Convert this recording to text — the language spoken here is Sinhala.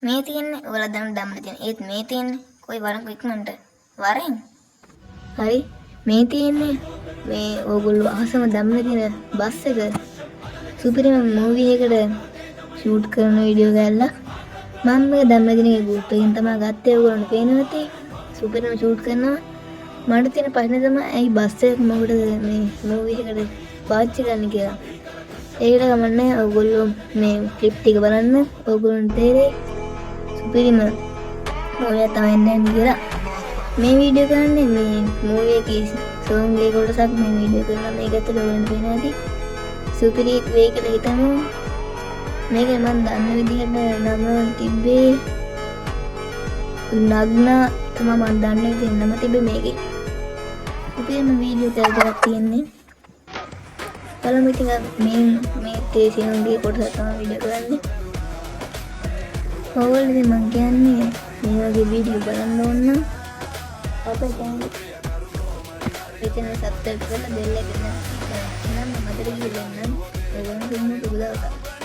මේ තියෙන්නේ ඔයාලා දන්න දම්ල තියෙන. ඒත් මේ තියෙන්නේ කොයි වරන්කෝ ඉක්මනට. වරෙන්. හරි, මේ තියෙන්නේ මේ ඕගොල්ලෝ අහසම දම්ල තියෙන බස් එක. සුපිරිම මූවි එකකට ෂූට් කරන වීඩියෝ කෑල්ලක්. මම මේක දම්ල තියෙන එකේ ගෲප් එකෙන් තමයි ගත්තේ. ඔයගොල්ලන්ට පේනවා ඇති. සුපිරිම ෂූට් කරනවා. මට තියෙන ප්‍රශ්නේ තමයි ඇයි බස් එකක් මොකටද මේ මූවි එකකට පාවිච්චි කරන්නේ කියලා. ඒකට කමන්නේ, ඔයගොල්ලෝ මේ ක්ලිප් ටික බලන්න, ඔයගොල්ලන්ට තේරෙයි සුපිරිම මූවි එකක් තමයි එන්නේ කියලා. මේ වීඩියෝ කරන්නේ මේ මූවි එකේ සෝං එකේ කොටසක් මේ වීඩියෝ කරනවා. මේක ඇතුළේ ඔයගොල්ලන්ට පේනවා ඇති. සුපිරි වෙයි කියලා හිතමු. මේක මම දන්න විදිහට නම තිබ්බේ නග්නා තමයි. මම දන්න විදිහට නම තිබ්බේ මේකේ. සුපිරිම වීඩියෝ කෑල්ලක් තියෙන්නේ. බලමු ඉතින් මේ මේ තේ සිනුන්ගේ කොටස තමයි වීඩියෝ කරන්නේ. ඔයගොල්ලෝ ඉතින් මං කියන්නේ මේ වගේ වීඩියෝ බලන්න ඕන නම් අපේ චැනල් එතන සබ්ස්ක්‍රයිබ් කරලා බෙල් එක නම් මතක ගිහිල්ලා එන්නම්. ඔයගොල්ලෝ සුබ දවසක්.